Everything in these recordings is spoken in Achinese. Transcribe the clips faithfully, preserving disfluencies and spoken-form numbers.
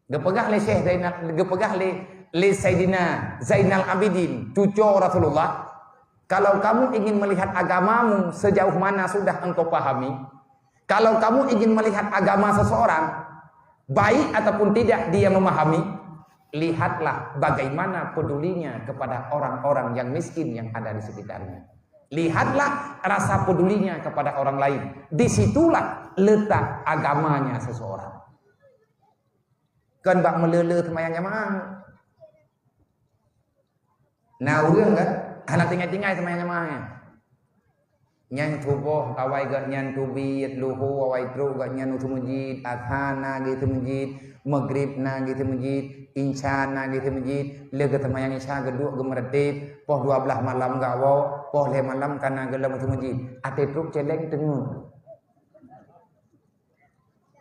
Geupeugah lé Syekh Zainal, geupeugah lé, lé Saidina Zainal Abidin, cuco Rasulullah, "Kalau kamu ingin melihat agamamu sejauh mana sudah engkau pahami, kalau kamu ingin melihat agama seseorang, baik ataupun tidak dia memahami, lihatlah bagaimana pedulinya kepada orang-orang yang miskin yang ada di sekitarnya. Lihatlah rasa pedulinya kepada orang lain. Di situlah letak agamanya seseorang." Kon bak meuleu-leu seumayang jamaah. Na ureuëng kan, hana tinggai-tinggai seumayang jamaah nyan. Nyan suboh awai geuh nyan teubiet, luho awai trok geuh nyan u seumeujid, asar na geuh seumeujid, maghrib na geuh seumeujid, isya na geuh seumeujid, lheueh geuseumayang isya geuduek geumeureutéb, poh dua blaih malam geuwoe, poh lhée malam kana geuh lom u seumeujid. Até trok céléng teungeut.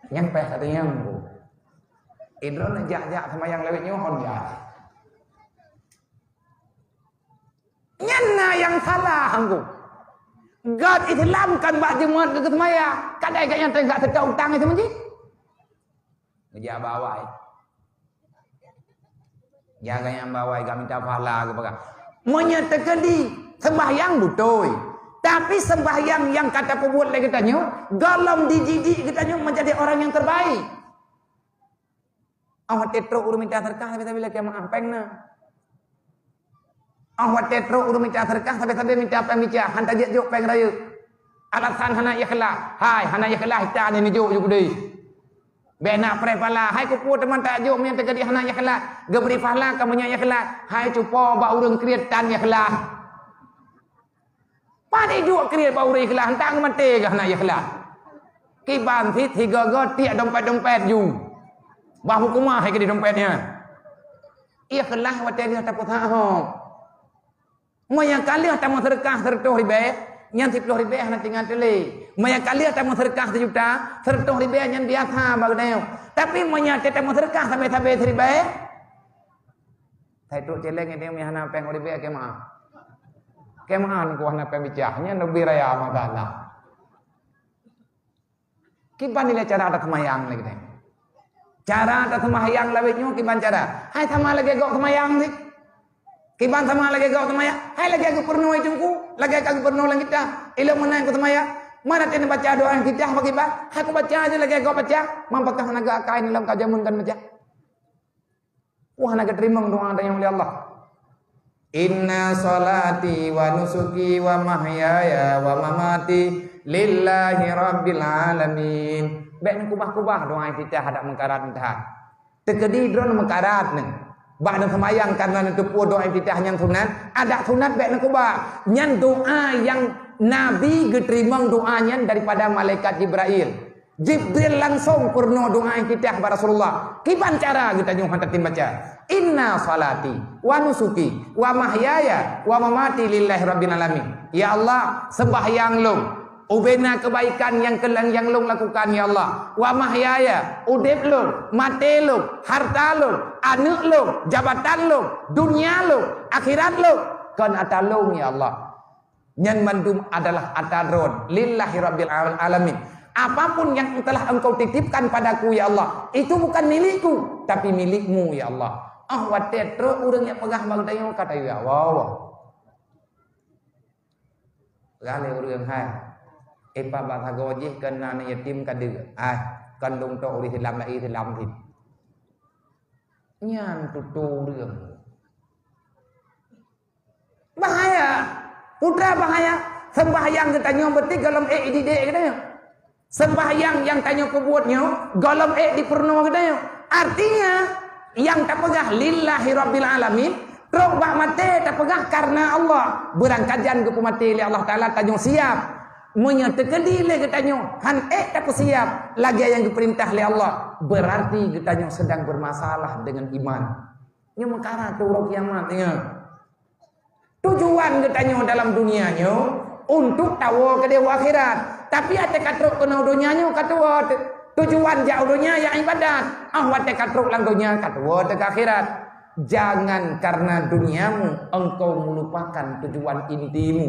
Nyan payah tatanyong ku. Idroe jak-jak seumayang lawét nyoe hon jak. Nyan na nyang salah angku. Gét Islam kan bak jeumat keu seumayang. Kadai gét nyang teuga seutôt utang itu meuji. Ngejak bawai. Jaga nyang bawai gak minta pahala geupeugah. Meunyoe teukeudi sembahyang beutôi, tapi sembahyang nyang ka tapeubuet lé geutanyoe, gohlom dididik geutanyoe menjadi orang yang terbaik. Oh watée trok ureuëng minta seudeukah sabe-sabe lé kiamat péng na. Oh watée trok ureuëng minta seudeukah sabe-sabe minta péng micah, han tajok-jok péng rayeuk. Alasan hana ikhlas, hai hana ikhlas tan neujok ju keudeh. Bék nak preh pahala, hai keupeue teuma tajok meunyoe teukeudi hana ikhlas. Geubri pahala ka meunyoe ikhlas, hai cupo bak ureuëng kriet tan ikhlas. Pat iduek kriet bak ureuëng ikhlas, entang maté gah hana ikhlas. Kiban cit sigoe-goe tiek dompet-dompet ju. Bah hukömah hai keudeh dompet nyan. Ikhlas watée lheueh tapeusaho. Meunyoe ka lheueh tameuseudeukah seureutôh ribée, nyan siploh ribée hana tinggai teuh lé. Meunyoe ka lheueh tameuseudeukah seujuta, seureutôh ribée nyan biasa bak geutanyoe. Tapi meunyoe teuh tameuseudeukah sabe-sabe siribée, sai trok céléng nyan meunyoe hana péng ribée keumaah. Keumaah nyan ku hana péng bicah, nyan leubeh raya masalah. Kiban nilai cara taseumayang lagée nyan. Cara taseumayang lawét nyoe kiban cara. Hai sama lagée gob seumayang cit. Kiban sama lagée gob seumayang. Hai lagée geupeurunoe teungku, lagée ka geupeurunoe lam kitab. Ilôn meunan ku seumayang. Mana teuneuk baca doa iftitah bak kiban? Hai ku baca aja lagée gob baca. Mam pakah naga akai lam ka jameun kan baca. Wah, hana geuteurimong doa tanyoe lé Allah. "Inna salati wa nusuki wa mahyaya wa mamati lillahi rabbil alamin." Bék neukubah-kubah doa iftitah adak meukarat meudahan. Teukeudi droe meukarat nyan. Bak neuseumayang kareuna neuteupeue doa iftitah nyang sunat, adak sunat bék neukubah. Nyan doa nyang Nabi geuteurimong doa nyan daripada malaikat Jibrail. Jibril langsong peurunoe doa iftitah bak Rasulullah. Kiban cara geutanyoe hana tatem baca. "Inna salati wa nusuki wa mahyaya wa mamati lillahi rabbil alamin." Ya Allah, sembahyang lôn, ubena kebaikan nyang keulang nyang lôn lakukan, ya Allah. Wa mahyaya, udeb lôn, maté lôn, harta lôn, aneuk lôn, jabatan lôn, dunia lôn, akhirat lôn, kon ata lôn, ya Allah. Nyan mandum adalah ata droe, lillahi rabbil al-, alamin. Apapun yang telah Engkau titipkan padaku, ya Allah, itu bukan milikku, tapi milikmu, ya Allah. Ah, watée trok ureuëng nyang peugah bak geutanyoe, ka tayue, ya Allah. Peugah lé ureuëng, hai, ipa bak sagoe jih keu na aneuk yatim ka deuh, hai, kon lôn tok ureuëng Islam laén Islam cit. Nyan tutoe ureuëng. Bahaya. Putra bahaya. Sembahyang geutanyoe beutôi gohlom ék ididek geutanyoe. Sembahyang nyang tanyoe peubuet nyoe gohlom ék dipeurunoe geutanyoe. Artinya, nyang tapeugah lillahi rabbil alamin, trok bak maté tapeugah karena Allah. Beurangkajan geupeumaté lé Allah Taala tanyoe siap. Meunyoe teukeudi lé geutanyoe han ék tapeusiap lagée nyang geupeurintah lé Allah, beurarti geutanyoe sedang beurmasalah deungon iman. Nyoe meukara tu uroe kiamat, ingat. Tujuan geutanyoe dalam dunia nyoe untuk tawoe keudeh u akhirat. Tapi watée ka trok keunoe donya nyoe ka tuwoe te-, tujuan jak u donya ya ibadat. Ah, watée ka trok lam donya ka tuwoe teuka akhirat. Jangan karena duniamu engkau melupakan tujuan intimu.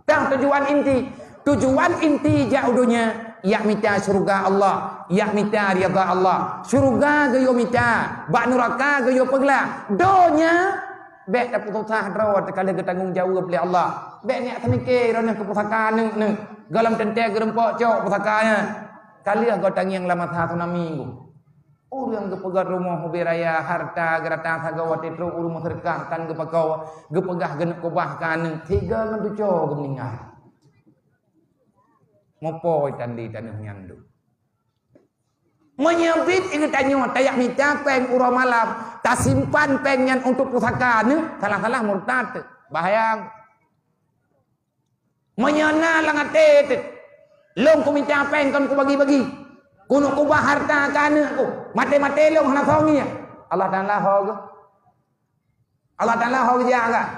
Tang tujuan inti, tujuan inti jak u donya Yak mita syeuruga Allah, yak mita ridha Allah. Syeuruga geuyue mita, bak nuraka geuyue peuglah. Donya, bék tapeususah droe teuh ka lheueh geutanggong jaweueb lé Allah. Bék neujak teumike droeneuh keu pusaka aneuk-aneuk. Gohlom teuntée geureumpok cok pusaka nyan. Ka lheueh goe tangieng lam masa tsunami. Ureuëng geupeugöt rumoh ubé raya, hareuta geurata sagoe, watée trok ureuëng meuseudeukah tan geupakoe, geupeugah geuneuk keubah keu aneuk, sigoe ngon tucoe geumeuninggai. Mupoi tan di tanoh nyan dum. Meunyoe biet geutanyoe tayak mita péng uroe malam, tasimpan péng nyan untuk pusaka aneuk, salah-salah murtad. Bahaya. Meunyoe na lam até teuh, lôn kumita péng kon kubagi-bagi, keuneuk keubah hareuta keu aneuk ku, maté-maté lôn hana songieng. Allah Taala ho geuh. Allah Taala ho geujak geuh.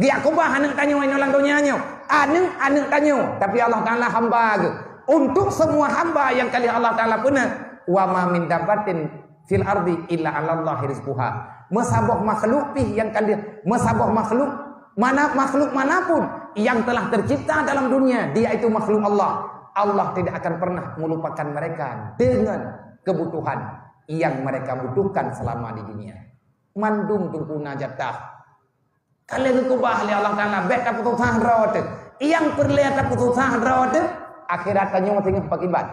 Geujak keubah aneuk tanyoe inoe lam donya nyoe. Aneuk, aneuk tanyoe, tapi Allah Taala hamba geuh. Untuk semua hamba nyang ka lheueh Allah Taala peuneuk, "Wa ma min dabbatin fil ardi illa 'alallahi rizquha." Meusaboh makhluk pih nyang ka lheueh, meusaboh makhluk mana, makhluk manapun yang telah tercipta dalam dunia, dia itu makhluk Allah. Allah tidak akan pernah melupakan mereka dengan kebutuhan yang mereka butuhkan selama di dunia. Mandum teungku na jatah. Ka lheueh geukeubah lé Allah Taala, bék tapeususah droe teuh. Nyang peureulée tapeususah droe teuh, akhirat tanyoe singoh pakiban.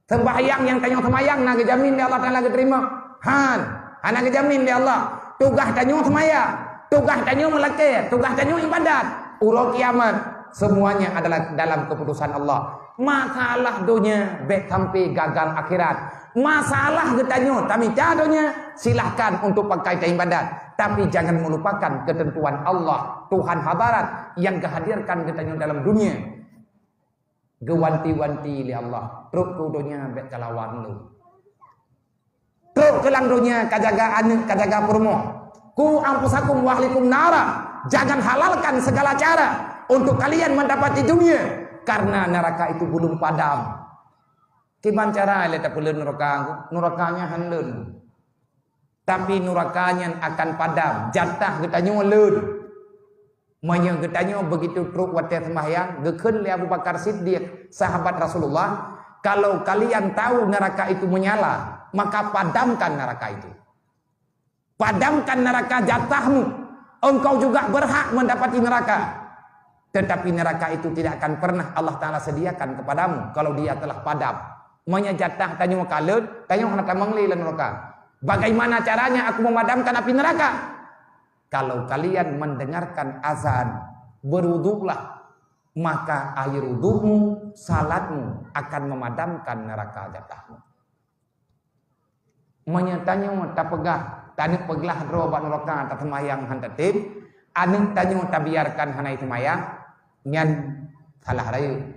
Seumbahyang nyang tanyoe seumayang na geujamin lé Allah Taala geuteurimong? Han, hana geujamin lé Allah. Tugaih tanyoe seumayang, tugaih tanyoe meulakée, tugaih tanyoe ibadat. Uroe kiamat, semuanya adalah dalam keputusan Allah. Masalah donya bék sampai gagal akhirat. Masalah geutanyoe tamita donya, silahkan untuk pakai taibadat, tapi jangan melupakan ketentuan Allah, Tuhan hadarat yang geuhadirkan geutanyoe dalam dunia. Geuwanti-wanti lé Allah, trok keu donya bék kalawan lôn. Trok keu lam donya ka jaga aneuk, ka jaga peurumoh. Ku anfusakum wa ahlikum nara. Jangan halalkan segala cara untuk kalian mendapati dunia, karena neraka itu belum padam. Kiban cara lé tapeuleuen nuraka? Nuraka nyan han leuen. Tapi nuraka nyan akan padam, jatah geutanyoe leuen. Meunyoe geutanyoe begitu trok watée seumahyang, geukheun lé Abu Bakar Siddiq, sahabat Rasulullah, "Kalau kalian tahu neraka itu menyala, maka padamkan neraka itu." Padamkan neraka jatahmu. Engkau juga berhak mendapati neraka. Tetapi neraka itu tidak akan pernah Allah Taala sediakan kepadamu kalau dia telah padam. Meunyoe jatah tanyoe ka leuen, tanyoe hana tamong lé lam neraka. Bagaimana caranya aku memadamkan api neraka? Kalau kalian mendengarkan azan, berwuduklah, maka air wudukmu, salatmu akan memadamkan neraka jatahmu. Meunyoe tanyoe tapeugah, taneuk peuglah droe bak nuraka, taseumayang han tatem, aneuk tanyoe tabiarkan hana seumayang, nyan salah rayeuk.